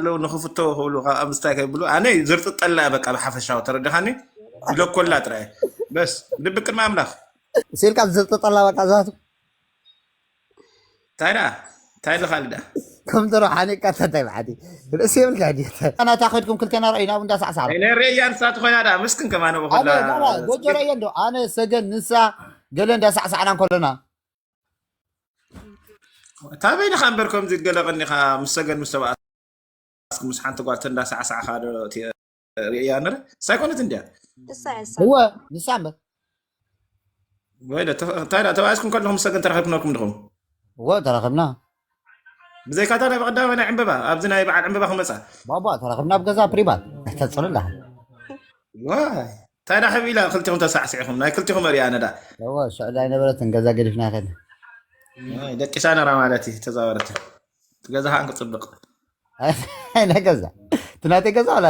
ከለዉ ንኽፍተው ክብሉ ካብ ምስታይ ከይብሉ ኣነ ዘርጥጠላ በቃ ብሓፈሻዊ ተረድኻኒ። ብለኮላ ጥራይ በስ ልቢ ቅድሚ ኣምላኽ። ሲልካ ዘርጥጠላ በቃ ዛቱ እንታይ ደኣ እንታይ ኢልኻ ልዳ ከም ደሮ ሓኒቃ እንታይ ብዓዲ ርእሲ የብልካ ድዩ? ኣናታ ከድኩም ክልቴና ርኣዩ ናብ እንዳሳዕሳዕ ነርእያ ንሳት ኮይና ደኣ ምስክን ከማነ ኣነ ብኸላ ዳራ ጎጆ ረእየ እንዶ ኣነ ሰገን ንሳ ገለ እንዳሳዕሳዕና እንከለና እታ በይንኻ እምበር ከምዚ ገለ ቀኒኻ ምስ ሰገን ምስ ተባኣስክ ምስ ሓንቲ ጓል ተንዳሳዕሳዕኻ ዶ ርእያ ነረ ሳይኮነት እንድያ እሳ እሳ እወ ንሳ እምበር ወይ ደ- ተፈ- እንታይ ደኣ ተባኣስኩም ከለኹም ምስ ሰገን ተራኺብኩም ነርኩም ድኹም እወ ተራኸብና ብዘይካታ ናይ ብቐዳማይ ናይ ዕምበባ ኣብዚ ናይ በዓል ዕምበባ ክመፃ ባባ ተራኸብና ኣብ ገዛ ፕሪባት ኣይተፅሉ እንዳ ዋይ እንታይ ደኣ ሕብኢላ ክልቲኹም ተሳዕሲዕኹም ናይ ክልቲኹም ርእያ ነዳ እወ ሽዕዳ ኣይነበረትን ገዛ ገዲፍና ከድ ዋይ ደቂሳ ነራ ማለት እዩ ተዛወረተ ገዛ ከዓ ክፅብቕ ናይ ገዛ ትናተይ ገዛ ወላ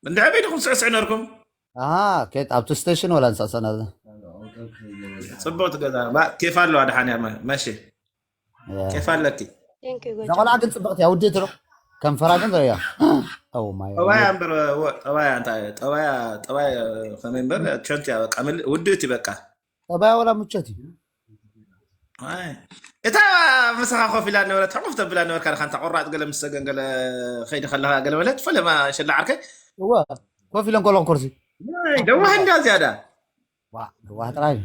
እንድዕበይ ድኹም ስዕስዕ ነርኩም ኣሃ ከት ኣብቲ ስቴሽን ወላ ንሳሰና ፅብቕቲ ገዛ ባ- ኬፍ ኣለዋ ድሓን እያ መ- መሺ ኬፍ ኣለኪ Thank you እዛ ጎጆ ቆልዓ ግን ፅብቕቲ እያ ውድእቲ ዶ ከንፈራ ግን ዘያ ኦ ማይ ጠባያ እምበር ወ- ጠባያ እንታይ ጠባያ ጠባያ ከመይ እምበር ቸንቲ እያ በቃ ምል- ውድእቲ በቃ ጠባያ ወላ ምቾት እዩ ኣይ። እታ ምሳኻ ኮፍ ኢላ ነበረት ሕቁፍ ተብላ ነበርካ ካ እንታ ቆራጥ ገለ ምስ ሰገን ገለ ከይዲ ከለካ ገለ በለት ፈለማ ሸላ ዓርከይ እወ ኮፍ ኢለን ከለኹ ኮርሲ ደዋህ እንዳ ዝያዳ ዋ ዋህ ጥራይ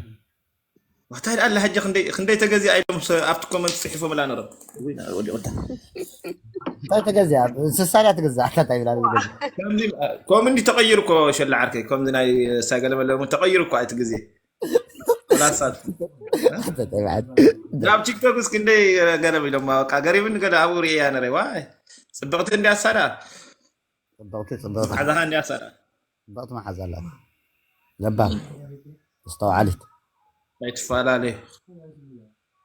ዋታይ ደኣ ኣላ ሕጂ ክንደይ ክንደይ ተገዚኣ ኢሎም ስ- ኣብቲ ኮመንት ጽሒፎም ላ ነሮም ወዲቁታ እንታይ ተገዚኣ እንስሳ ድያ ትገዛእ ኣታ እንታይ ብላ ዝገዛ ከምዚ ከም እንዲ ተቀይሩ እኮ ሸላ ዓርከይ ከምዚ ናይ ሳገለመለሙ ተቀይሩ እኮ ኣይቲ ግዜ ላሳት ናብ ቲክቶክ እስኪ እንደይ ገረብ ኢሎም በቃ ገሪብን ገለ ኣብኡ ርእያ ነረ ዋይ ጽብቅቲ እንዲያ ሳዳ ጽብቅቲ ጽብቅቲ ሓዛኻ እንዲያ ሳዳ ጽብቅቲ መሓዛ ኣለዋ ለባም ዝተውዓሊት ኣይትፈላለዩ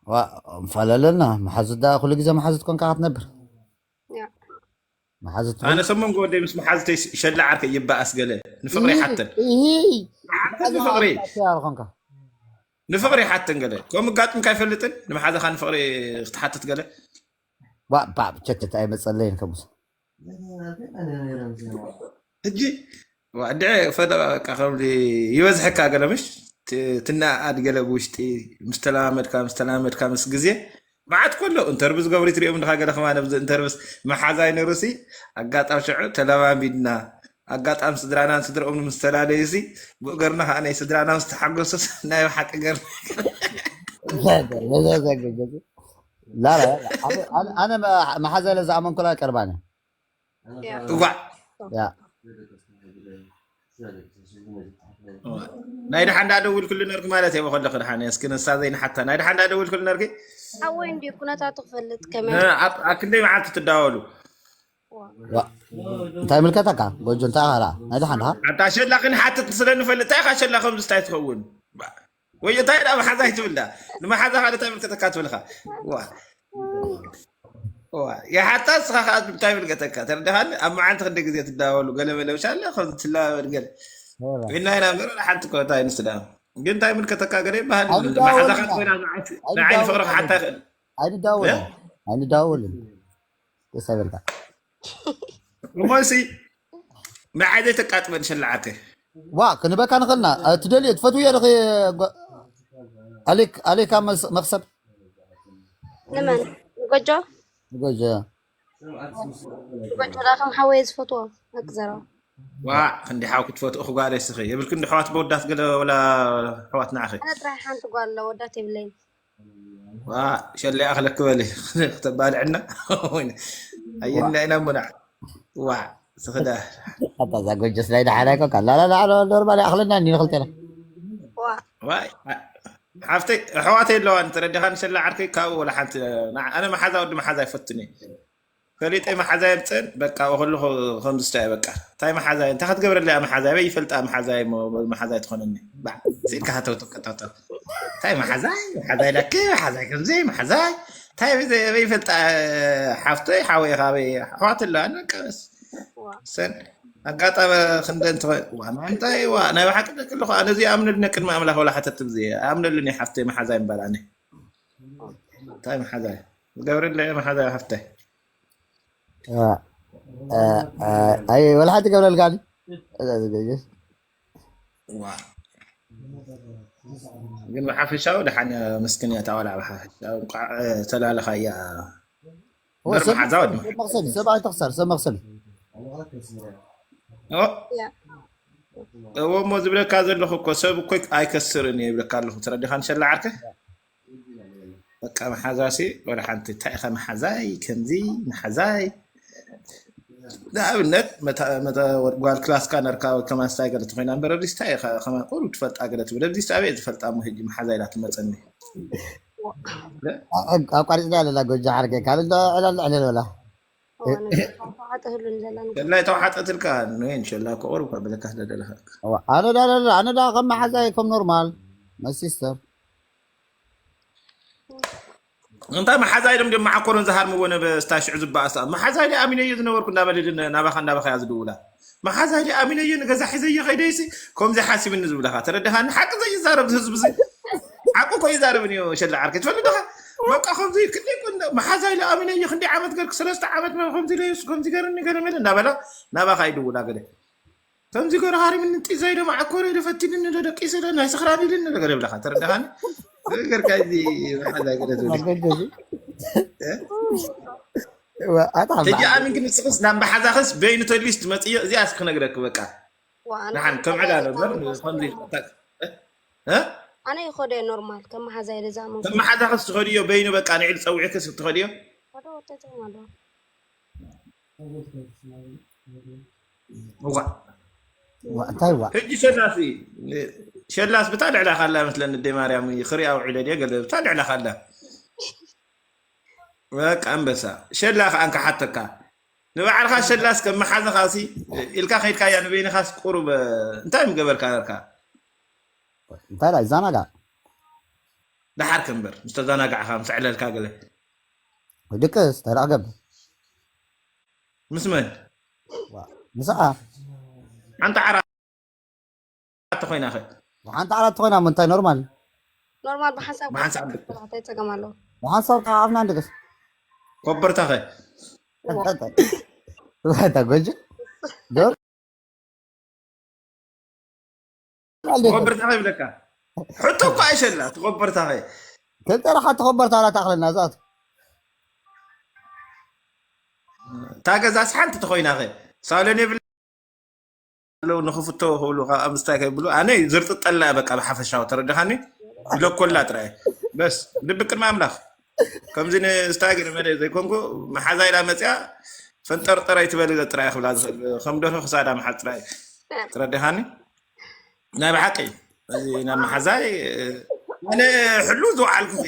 ዋ እንፈላለና መሓዙት ዳ ኩሉ ግዜ መሓዙት ኮንካ ክትነብር ያ መሓዙት ኣነ ሰሞን ጎደይ ምስ መሓዝተይ ሸላ ዓርከ ይበኣስ ገለ ንፍቅሪ ሓተን ንፍቅሪ ኮንካ ንፍቅሪ ሓተን ገለ ከምኡ ጋጥምካ ኣይፈልጥን ንመሓዛኻ ንፍቅሪ ክትሓትት ገለ ባብ ቸቸት ኣይመፀለይን ከምስ ሕጂ ዋድዐ ፈለቃ በቃ ከም ይበዝሐካ ገለ ምሽ ትናኣድ ገለ ብውሽጢ ምስ ተለማመድካ ምስ ተለማመድካ ምስ ግዜ መዓት ከሎ እንተርብ ዝገብሩ ትሪኦም እንድካ ገለ ከማ ነብዚ እንተርብስ መሓዛይ ነሩሲ ኣጋጣም ሽዑ ተለማሚድና ኣጋጣም ስድራናን ስድረኦም ምስ ተላለዩሲ ብእገርና ከዓ ናይ ስድራና ምስ ተሓገሱስ ናይ ብሓቂ ገር ላላ ኣነ መሓዛ ለ ዝኣመንኩላ ቀርባነ ያ እዋዕ ያ ናይ ድሓን ዳ ደውልክሉ ነርክ ማለት እየ ከለክ ድሓን እስኪ ንሳ ዘይንሓታ ናይ ድሓን ዳ ደውልክሉ ነርክ ሓወይ እንዲ ኩነታቱ ክፈልጥ ከመይ ኣብ ክንደይ መዓልቲ ትዳወሉ እንታይ ምልከተካ ጎጆ እንታይ ካላ ናይ ድሓን ድካ ኣታ ሸላ ክንሓትት ስለ ንፈልጥ እንታይ ኢካ ሸላ ከምዚ እንታይ ትኸውን ወይ እንታይ ዳ መሓዛይ ትብል ዳ ንመሓዛ ካልእ እንታይ ምልከተካ ትብልካ ዋ ዋ ይሓታ ንስኻ ከዓ እንታይ ምልከተካ ተረዳኻኒ ኣብ መዓልቲ ክንደ ግዜ ትዳወሉ ገለ መለ ውሻለ ከም ትለማመድ ገለ ኢልና ኢና እምበር ሓንቲ ኮታ ይንስዳ ግን እንታይ ምልከተካ ገለ ይበሃል መሓዛኻ ኮይና ንዓይ ንፍቅርካ ሓታ ይኽእል ኣይንዳወልን ኣይንዳወልን ደስ ኣይበልካ እሞሲ ንዓይ ዘይተቃጥበን ሸላዓርከይ ዋ ክንበካ ንኽእልና ትደልዮ ትፈትውዮ ርኺ ኣሌክ ኣሌካ መክሰብ ንመን ጎጆ ጎጆ ጎጆ ዳ ከም ሓወየ ዝፈትዎ ኣክዘረው ዋ ክንዲ ሓው ክትፈትኡ ክጓለ ስኺ የብልክ እንዲ ሕዋት በወዳት ገለ ወላ ሕዋት ንዓኺ ኣነ ጥራሕ ሓንቲ ጓል ኣለ ወዳት የብለይን ዋ ሸለይ ኣኽለክ በሊ ክተባልዕና ኣየና ኢና ሙና ዋ ስኽዳ ኣታ እዛ ጎጆስ ናይ ደሓና ይኮንካ ላላ ላዕለ ኖርማል ይኣኽለና እኒ ንኽልቴና ዋ ዋይ ሓፍተይ ኣሕዋተይ ኣለዋ እንተረዲኻ ንሸላ ዓርከይ ካብኡ ወላ ሓንቲ ንዓ- ኣነ መሓዛ ወዲ መሓዛ ኣይፈቱን እየ ፈሊጠይ መሓዛ የምፅእን በቃ ከለኹ ከምዝስታይ በቃ እንታይ መሓዛ እንታይ ክትገብረለያ መሓዛ በይ ይፈልጣ መሓዛ እሞ መሓዛ ትኾነኒ ባዕ ስኢልካ ሃተውተከታተው እንታይ መሓዛይ መሓዛይ ለክ መሓዛይ ከምዚ መሓዛይ እንታይ በይ ይፈልጣ ሓፍተይ ሓወይ ካበይ ኣሕዋት ኣለዋ በቃ በስ ዋ ሰን ኣጋጣሚ ክንደ እንተ ዋና እንታይ ዋ ናይ ብሓቂ ደቂ ኣለኹ ኣነ እዚ ኣምነልና ቅድሚ ኣምላኽ ወላ ሓተት ብዚ ኣምነሉኒ ሓፍተይ መሓዛይ እምበር ኣነ እንታይ መሓዛይ ዝገብረለ መሓዛይ ሓፍተይ አ- አ- አ- ኣይ ወላ ሓንቲ ገብረልካ ኣሊ። እዛ ዝገየስ። ዋ። ግን ብሓፈሻዊ ደሓን ምስክን እያ እታ ቆልዓ። ብሓፈሻዊ እንቋዕ ተላለኻያ። እወ፣ በር ሰብ መሓዛ ወዲ መኽሰብ፣ ሰብ ኣይትኽሰር፣ ሰብ መኽሰብ። ኦ፣ እዎ እሞ ዝብለካ ዘለኹ እኮ ሰብ እኮ ኣይከስርን እየ ይብለካ ኣለኹ። ተረዲኻ ንሸላ ዓርከ? በቃ መሓዛሲ ወላ ሓንቲ እንታይ ኢኻ መሓዛይ ከምዚ መሓዛይ ንኣብነት መታ- መታ- ጓል ክላስካ ነርካ ከማን ስታይ ገለ ተኮይና እምበር ኣብዚስ እንታይ ኢኻ ከማን ቁሩብ ትፈልጣ ገለ ትብል ኣብዚስ ኣበይ ዝፈልጣ እሞ ሕጂ መሓዛ ኢላ ትመፀኒ ኣቋሪፅና ኣለና ጎጃ ሓርገ ካልእ ዕላል ዕለል በላ። ተዋጠ ህሉን ዘላን ሸላይ ተዋሓጠትልካ ንወይን ሸላ እኮ ቁሩብ ካብ በለካ ስለደለካ ኣነ ዳ ኣነ ዳ ከም መሓዛይ ከም ኖርማል መሲስተር እንታይ መሓዛይ ደም ደም መዓኮሮን ዝሃርምዎ ነበ ስታሽዑ ዝበኣሳ መሓዛይ ደ ኣሚነዮ ዝነበርኩ እንዳበለ ድን ናባኻ እንዳባኻ እያ ዝድውላ መሓዛይ ደ ኣሚነዮ ንገዛ ሒዘዮ ከይደይሲ ከምዚ ሓሲብኒ ዝብለኻ ተረድኻኒ ሓቂ ዘይዛረብ ህዝቢ ዚ ሓቁ እኮ ይዛረብ እዩ ሸላ ዓርከ ትፈልጥ ዲኻ በቃ ከምዚ ክንደይ እኮ እንዳ- መሓዛይ ደ ኣሚነዮ ክንደይ ዓመት ገርክ ሰለስተ ዓመት መ- ከምዚ ኢለ እሱ ከምዚ ገርኒ ገለ መለ እንዳበላ ናባኻ ይድውላ ገለ ከምዚ ገሩ ሃሪምኒ ጢዛይ ዶ መዓኮረ ዶ ፈቲንኒ ዶ ደቂሰ ዶ ናይ ስኽራን ኢልኒ ዶ ገለ ብለኻ ተረዳኻኒ ገርካ እዚ መሓዛይ ገለ ትብል ሕጂ ኣሚንክ ንስኽስ ናብ መሓዛኽስ በይኑ ተሊስ ትመፅዮ እዚኣ እስኪ ክነግረክ በቃ ንሓን ከም ዕዳ ነበር ከምዚ እ? ኣነ ይኸዶ ኖርማል ከም መሓዛ ኢለ ዝኣመንኩ ከም መሓዛኽስ ትኸድዮ በይኑ በቃ ንዒል ፀዊዕክስ ትኸድዮ ሓደ ወተቶም ኣለዎ እዋ ዋ- እንታይ ዋ ሕጂ ሸላስ ሸላስ ብታ ልዕላ ካላ መስለኒ ኣደይ ማርያም ክሪኣ ውዒለ ድየ ገለ ብታ ልዕላ ካላ በቃ ኣንበሳ ሸላ ከዓ እንከሓተካ ንባዕልካ ሸላስ ከም መሓዘኻሲ ኢልካ ከይድካያ ንበይንኻስ ቁሩብ እንታይ ምገበርካ ነርካ እንታይ ዳ ይዛናጋ ደሓር ከንበር ምስ ተዘናጋዕካ ምስ ዕለልካ ገለ ድቅስ ተዳዕገብ ምስ መን ምስዓ ሓንቲ ዓራት ተኮይና ኸ ሓንቲ ዓራት ተኮይና ምንታይ ኖርማል ኖርማል ብሓንሳብ ብሓንሳብ እንታይ ፀገም ኣለዎ ብሓንሳብ ከዓ ኣፍና ንድቅስ ኮበርታ ኸ እንታይ ጎጅ ዶር ትኾበርታ ኸ ይብለካ ሕቶ እኮ ኣይሸላ ትኾበርታ ኸ ተጠራሓ ተኸበርታ ላ ታኽለና ዛት እታ ገዛስ ሓንቲ ተኾይና ኸ ሳሎን የብላ ኣለዉ ንኽፍቶ ክብሉ ካብ ምስታይ ከይብሉ ኣነ ዝርጥጠላ በቃ ብሓፈሻዊ ተረድኻኒ ብለኮላ ጥራይ በስ ድብቅ ቅድሚ ኣምላኽ ከምዚ ንስታይ ገለ መለ ዘይኮንኩ መሓዛ ኢላ መፅያ ፈንጠርጠር ኣይትበል ጥራይ ክብላ ዝኽእል ከም ደርሆ ክሳዳ ምሓዝ ጥራይ ተረድኻኒ ናይ ብሓቂ እዚ ናብ መሓዛይ ኣነ ሕሉ ዝወዓልኩኺ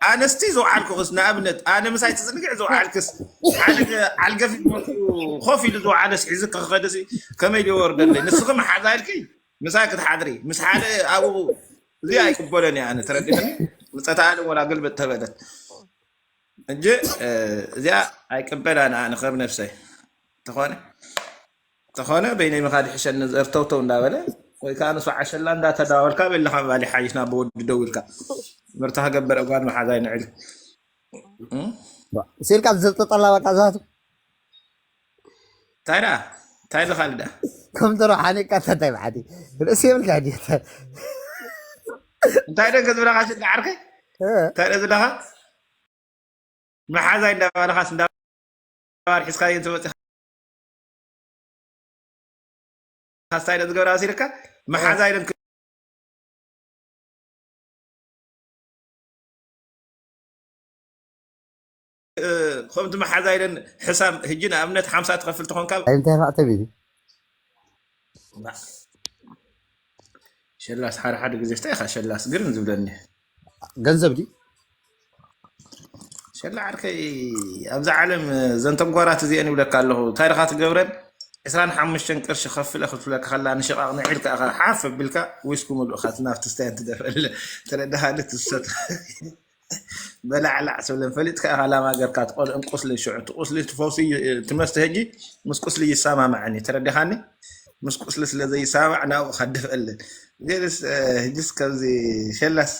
ኣነስቲ ዝወዓልኩኽስ ንኣብነት ኣነ ምሳይ ትዝንግዕ ዝወዓልክስ ሓደ ዓልገፊ ኮፍ ኢሉ ዝወዓለስ ሒዝኪ ክኸደሲ ከመይ ድወርደለይ ንስኺ መሓዛ ኢልኪ ምሳይ ክትሓድሪ ምስ ሓደ ኣብኡ እዚ ኣይቅበሎን እየ ኣነ ተረዲእኒ ምፀታ ኣለ ወላ ግልብጥ ተበለት እንጂ እዚኣ ኣይቅበላን ኣነ ከም ነብሰይ ተኾነ ተኾነ በይነይ ምኻድ ይሕሸኒ ዘርተውተው እንዳበለ ወይ ከዓ ንሱ ዓሸላ እንዳተዳወልካ በለካ ምባል ይሓይሽ ናብ ወዲ ደው ኢልካ ምርታ ክገብር እጓል መሓዛይ ንዕል ሲልካ ዝጥጠላ በቃ ዛቱ እንታይ ደኣ እንታይ ዝኻል ደኣ ከም ድሮ ሓኒቃ ተታይ ባዕዲ ርእሲ የብልካ ድዩ እንታይ ደንከ ዝብለካ ሽዳ ዓርከይ እንታይ ደ ዝብለካ መሓዛይ እንዳባልኻስ እንዳባል ሒዝካዮ እንተመፂኻ ካስታይ ደ ዝገብራ ሲልካ መሓዛይ ደን ከምቲ መሓዛይ ደን ሕሳም ህጂ ንኣብነት ሓምሳ ትኸፍል ተኾንካ እንታይ ማዕተብ እዩ ሸላስ ሓደ ሓደ ግዜ እንታይ ኢኻ ሸላስ ግርም ዝብለኒ ገንዘብ ድዩ ሸላ ዓርከይ ኣብዛ ዓለም ዘን ተንጓራት እዚአን ይብለካ ኣለኹ እንታይ ድኻ ትገብረን ዕስራን ሓሙሽተን ቅርሺ ከፍለ ክትብለካ ከላ ንሽቓቕ ንዒልካ ኢኻ ሓፍ ኣቢልካ ዊስኩ ምሉእካ ናብቲ ስታያን ትደፍአለ ተረዳሃለ ትሰት በላዕላዕ ስብለን ፈሊጥካ ኢኻ ላማ ገርካ ትቆልዕን ቁስሊ ሽዑ እቲ ቁስሊ ትፈውሲ ትመስተ ሕጂ ምስ ቁስሊ ይሰማማዕን እዩ ተረዲኻኒ ምስ ቁስሊ ስለ ዘይሰማማዕ ናብኡ ከድፍአለን ገርስ ሕጂስ ከምዚ ሸላስ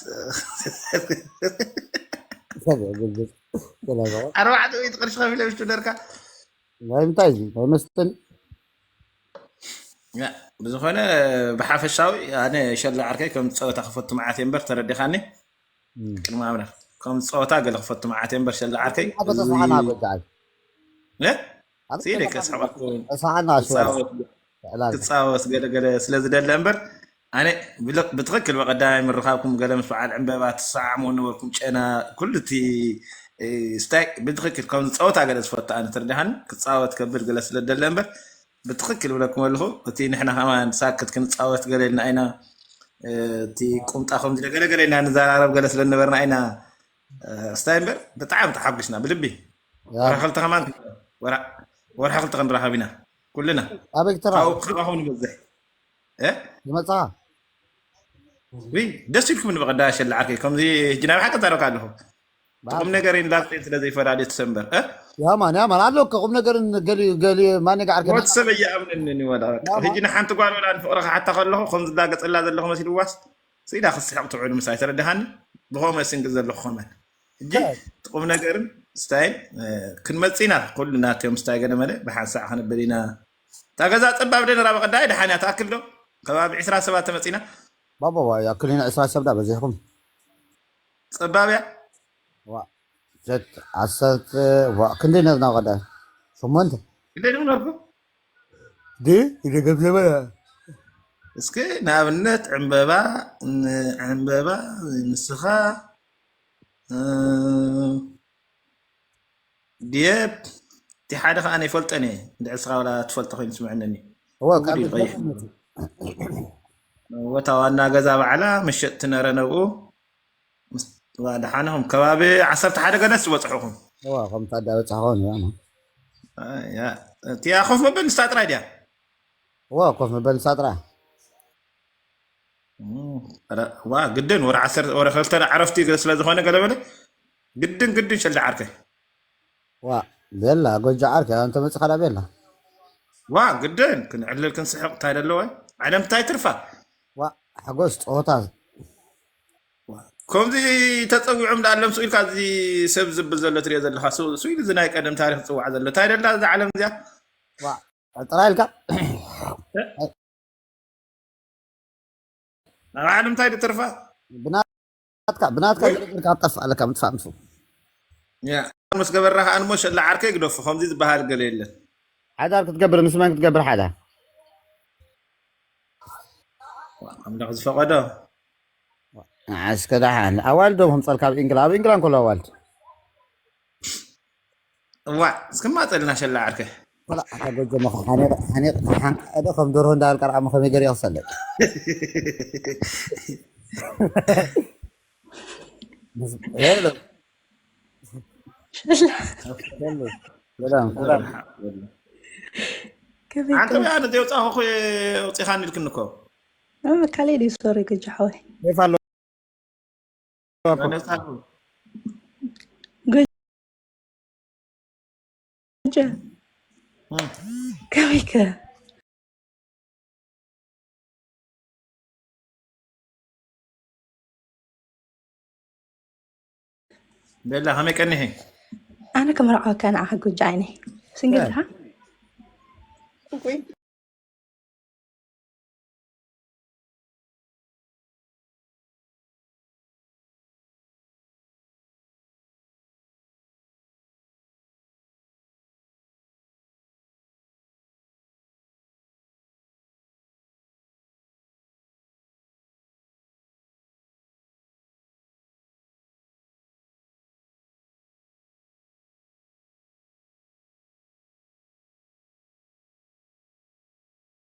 ኣርባዕተ ወይ ቅርሺ ከፊለ ምሽቱ ነርካ ናይ እንታይ እዚ ናይ መስተን ያ፣ ብዝኾነ ብሓፈሻዊ ኣነ ሸላ ዓርከይ ከም ጸወታ ክፈቱ መዓት እየ እምበር ተረዲኻኒ። ቅድሚ ኣብረ ከም ጸወታ ገለ ክፈቱ መዓት እየ እምበር ሸላ ዓርከይ ሓደ ተስፋና ጎጃዓይ እ? ሲደ ከስሕቀኩም ተስፋና ሽወ ክጻወት ገለገለ ስለ ዝደለ እምበር ኣነ ብትክክል በቀዳማይ ምርኻብኩም ገለ ምስ በዓል ዕንበባ ትሰዓሙ ነበርኩም ጨና ኩሉ እቲ ስታይ ብትክክል ከም ዝፀወታ ገለ ዝፈቱ ኣነ ትርድሃን ክፃወት ከብል ገለ ስለ ደለ እምበር ብትክክል ብለኩም ኣለኹ። እቲ ንሕና ከማን ሳክት ክንፃወት ገለ ኢልና ኢና እቲ ቁምጣ ከምዚ ገለ ገለ ኢና ንዘራረብ ገለ ስለ ነበርና ኢና ስታይ እምበር ብጣዕሚ ተሓጒስና ብልቢ ወርሒ ክልተ ከማን ወርሒ ክልተ ክንራኸብ ኢና ኩልና ኣበይ ትራ ካብኡ ክራኸብ ንበዝሕ እ ይመፃ ዊ ደስ ኢልኩም ንበቐዳ ሸላ ዓርከይ ከምዚ ሕጂ ናይ ብሓቂ ዛረብካ ኣለኹ ጥቁም ነገር ኢንዳስቴን ስለ ዘይፈላለዩ ተሰንበር እ ያማን ያማን ኣሎ እኮ ቁም ነገርን ገሊ ገሊ ማን ጋር ከ ወዲ ሰብ እየኣምነኒ ወላ ሕጂ ንሓንቲ ጓል ወላ ንፍቅሪ ክሓታ ከለኹ ከም ዝላገፀላ ዘለኹ መሲልዋስ ስኢዳ ክስሕቕ ትውዕሉ ምሳይ ተረድሃኒ ብኸመ ሲንግ ዘለኹ ከመን ሕጂ ጥቁም ነገርን ስታይል ክንመፅእ ኢና ኩሉ ናትዮም ስታይ ገለ መለ ብሓንሳእ ክንብል ኢና እታ ገዛ ፀባብ ደነራ በቀዳይ ደሓን እያ ትኣክል ዶ ከባቢ ዕስራ ሰባት ተመፂና ባባ ያክል ኢና ዕስራ ሰብ ዳ በዚሕኩም ፀባብ እያ ዋ ዘት ዓሰርተ ዋ ክንደይ ነርና ቀዳይ ሸሞንተ ክንደይ ዶ ነርኩም ዲ ይደገብ ዘበለ እስኪ ንኣብነት ዕንበባ ዕንበባ ንስኻ ድየብ እቲ ሓደ ከዓ ነይፈልጠን እየ እንድዕስኻ ወላ ትፈልጦ ኮይኑ ስምዕነኒ እዋ ካብ ወታ ዋና ገዛ ባዕላ መሸጥቲ ነረ ነብኡ ደሓንኹም ከባቢ ዓሰርተ ሓደ ገለስ ዝበፅሑኹም እዋ ከምታ ዳበፅሕኾን እያ እቲያ ኮፍ መበል ንሳ ጥራይ ድያ እዋ ኮፍ መበል ንሳ ጥራይ ዋ ግድን ወረ ዓሰርተ ወረ ክልተ ዓረፍቲ ስለ ዝኾነ ገለበለ ግድን ግድን ሸልዳ ዓርከ ዋ ቤላ ጎጆ ዓርከ ኣንተ መፅኻ ዳ ቤላ ዋ ግድን ክንዕልል ክንስሕቕ እንታይ ደለወ ዓለም እንታይ ትርፋ ዋ ሓጎስ ፀወታ ከምዚ ተፀዊዖም ዳ ኣለም ስኢልካ እዚ ሰብ ዝብል ዘሎ ትሪኦ ዘለካ ስኢሉ እዚ ናይ ቀደም ታሪክ ዝፅዋዕ ዘሎ እንታይ ደላ እዛ ዓለም እዚኣ ጥራይ ኢልካ ኣብ ዓለም እንታይ ትርፋ ብናትካ ብናትካ ዝገብርካ ትጠፍእ ኣለካ ምጥፋእ ምጥፉ ምስ ገበርና ከዓ ንሞ ሸላ ዓርከይ ግደፉ ከምዚ ዝበሃል ገለ የለን ሓዳር ክትገብር ምስ መን ክትገብር ሓዳር ኣምላኽ ዝፈቐዶ እስከ ደሓን ኣዋልድ ዶ ከምፀልካ ኣብ ኢንግላ ኣብ ኢንግላ እንከሎ ኣዋልድ እዋ እስክማፀልና ሸላ ዓርከ ቆላ ኣታ ጎጆ መኸ ሓኒቕ ሓኒቕ ሓንቃ እዶ ከም ደርሆ እንዳበልካ ርኣሞ ከመይ ገሪኦ ክሰለጥ ከመይ ኣንተ በያ ነዚ የውፃእኹ ወፂኻኒ ኢልክኒ እኮ መካለይ ድዩ ሶሪ ገጃ ሓወይ ኬፍ ኣሎ ገጃ ከመይከ ቤላ ከመይ ቀኒኺ ኣነ ከመርዓወካ ንዓኻ ጎጃ ዓይነይ ስንግል ዲኻ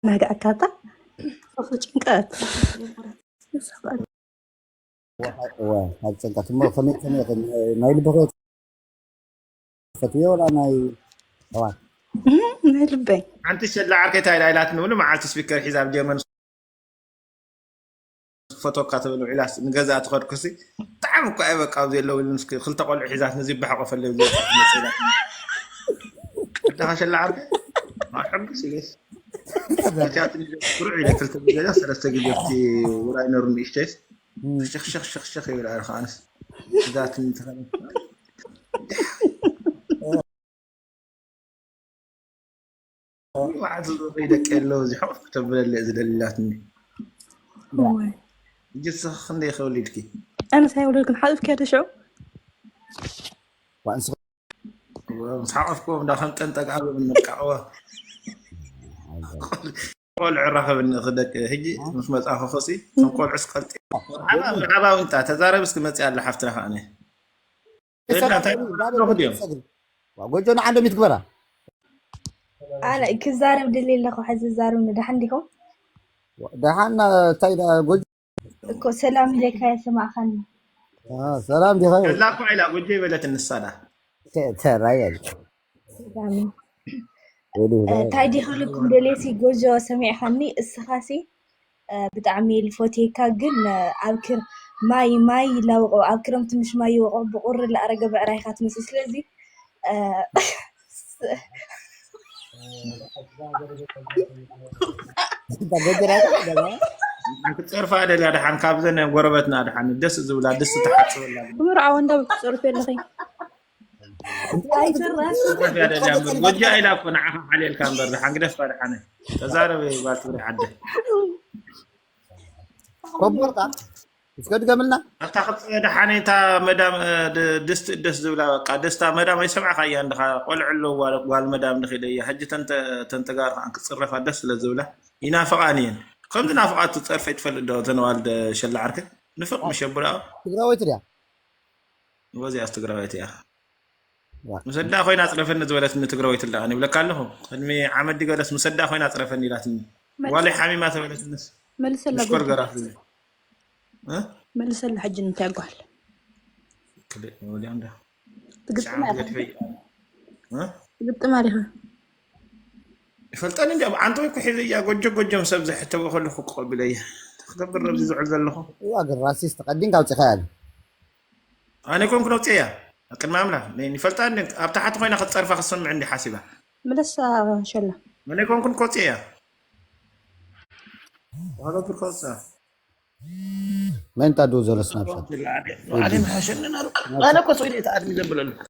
ናገ ኣካታ ሶሶ ጭንቀት ካብ ጭንቀት እሞ ከመይ ከመይ ናይ ልብኸ ፈትዮ ወላ ናይ ኣዋት ናይ ልበይ ሓንቲ ሸላ ዓርከይ እንታይ ኢላ ኢላትኒ ብሉ መዓልቲ ስፒከር ሒዛ ኣብ ጀርመን ክፈትወካ ትብል ውዒላ ንገዛ ትኸድኩሲ ብጣዕሚ እኮ እየ በቃ ኣብዚ የለው ኢሉ ክልተ ቆልዑ ሒዛት ነዚ ይበሓቆፈለይ ዝመፅላ እዳኻ ሸላ ዓርከ ማሕጉስ ኢለስ እቲኣትኒ ስሩዕ ኢለ ክልተ ግዜ ሰለስተ ግዜ ኣብቲ ውራይ ነሩ ንእሽተይስ ሸኽሸኽሸኽሸኽ ይብል ኣረ ከዓንስ እዛትኒ ተኸለ መዓት ዝብሪ ደቂ ኣለዉ፣ እዚ ሕቑፍ ክተብለለ ዝደልላትኒ። እዋይ። እጅ ስኽ ክንደይ ከውሊድኪ? ኣነስ ኣይወለድኩን፣ ሓቂፍክያ ዶ ሽዑ? ምስ ሓቐፍክዎም እንዳ ከም ጠንጠግ ኣብ ምንቃዕዎ። ቆልዑ ራኸብኒ ክደቂ፣ ሕጂ ምስ መጻኹ ኸሲ፣ እቶም ቆልዑስ ቀልጢ። መርሓባ፣ መርሓባ ዊንታ፣ ተዛረብ እስኪ መጽእ ኣላ ሓፍትና ከኣነ። የላ፣ እንታይ ኣለኹ ድዮም? ጎጆ ንዓንዶ ሚትግበራ። ኣነ ክዛረብ ድልየ ኣለኹ፣ ሕዚ ዛረብ ንደሓን ዲኹም? ደሓን፣ እንታይ ዳ-፣ ጎጆ እኮ ሰላም ኢለካ የሰማዕኻኒ። አ፣ ሰላም ዲኻ? ከላ እኮ ኢላ ጎጆ ይበለት ንሳዳ። ተ-፣ ተራይ ኣልክ። ሰላም። ወዲ እ፣ እንታይ ዲኻ ልኩም ደልየሲ ጎጆ ሰሚዕኻኒ፣ እስኻሲ፣ እ፣ ብጣዕሚ ልፎትየካ፣ ግን፣ እ፣ ኣብ ክር-፣ ማይ፣ ማይ ይላወቆ፣ ኣብ ክረምቲ ምሽ ማይ ይወቆ፣ ብቁሪ ላኣረገ ብዕራይኻ ትመስል። ስለዚ፣ እ፣ ጎጆ ራይታ ገዛ። ክትጸርፋ ደልያ ደሓን ካብዘን ጎረበትና ደሓን ደስ ዝብላ ደስ ትሓጽበላ። ምርዓው እንዳ ትጸርፊ ኣለኺ። ኣይትረፍ። ጎጃ ኢላ እኮ ንዓኻ ሓልየልካ እምበር ደሓን ግደፋ ደሓነ። ተዛረበ ይባል ትግሪ ዓደ። ኮቦርታ እስከ ድገምልና። ኣብታ ክልተ ደሓነ እታ መዳም፣ እ፣ ድ-፣ ድስቲ ደስ ዝብላ በቃ ደስታ መዳም ኣይሰማዕካ እያ እንድኻ ቆልዑ ኣለዋ ጓል መዳም ንኺደ እያ። ሕጂ ተንተ-፣ ተንተጋር ከኣ ክጽረፋ ደስ ስለ ዝብላ ይናፍቓን እየን። ከምዚ ናፍቓት ትጸርፈ ትፈልጥ ዶ? እተን ዋልደ ሸላ ዓርክን ንፍቕ ምሽ ኣቡዳኣ ትግራወይቲ ድያ? ወዚኣስ ትግራወይቲ እያ። ዋ። ምሰዳ ኮይና ኣጽረፈኒ ዝበለትኒ ትግራወይቲ ኣለኣኒ ይብለካ ኣለኹ። ቅድሚ ዓመት ድገለስ ምሰዳ ኮይና ኣጽረፈኒ ኢላትኒ። መልስ-፣ ጓለይ ሓሚማ ተበለትንስ መልሰላ ምሽኮር ጎጆ። ገራፍ እ? መልሰላ ሕጂ እንታይ ጓል ክልእ ወዲያ እንዳ ትግጥማ ሻዕብ ኢኻ። ገድፈይ እ? ትግጥማ ዲኻ? ይፈልጠኒ እንዲ ኣብ ዓንተወይ ኩሒዘያ ጎጆ ጎጆም ሰብ ዘሕተወ ከለኹ ክቐብለያ ክገብር ኣብዚ ዝዕል ዘለኹ እዋ ግን ራሲስት ቀዲም ካውፅኻያ። ኣነ ኮንኩ ነውፅያ ቅድሚ ኣምላኽ ይፈልጣ ኣብ ታሕቲ ኮይና ክትፀርፋ ክትሰምዕ እንዲ ሓሲባ ምለሳ ሸላ ኣነ ኮንኩን ከውፅያ ዋጋብር ከውፅኣ መን ታዱ ዘሎ ስናብሻት ኣነ ምሓሸኒ ናሩ ኣነ እኮ ስኢለ ተኣድሚ ዘብለሉ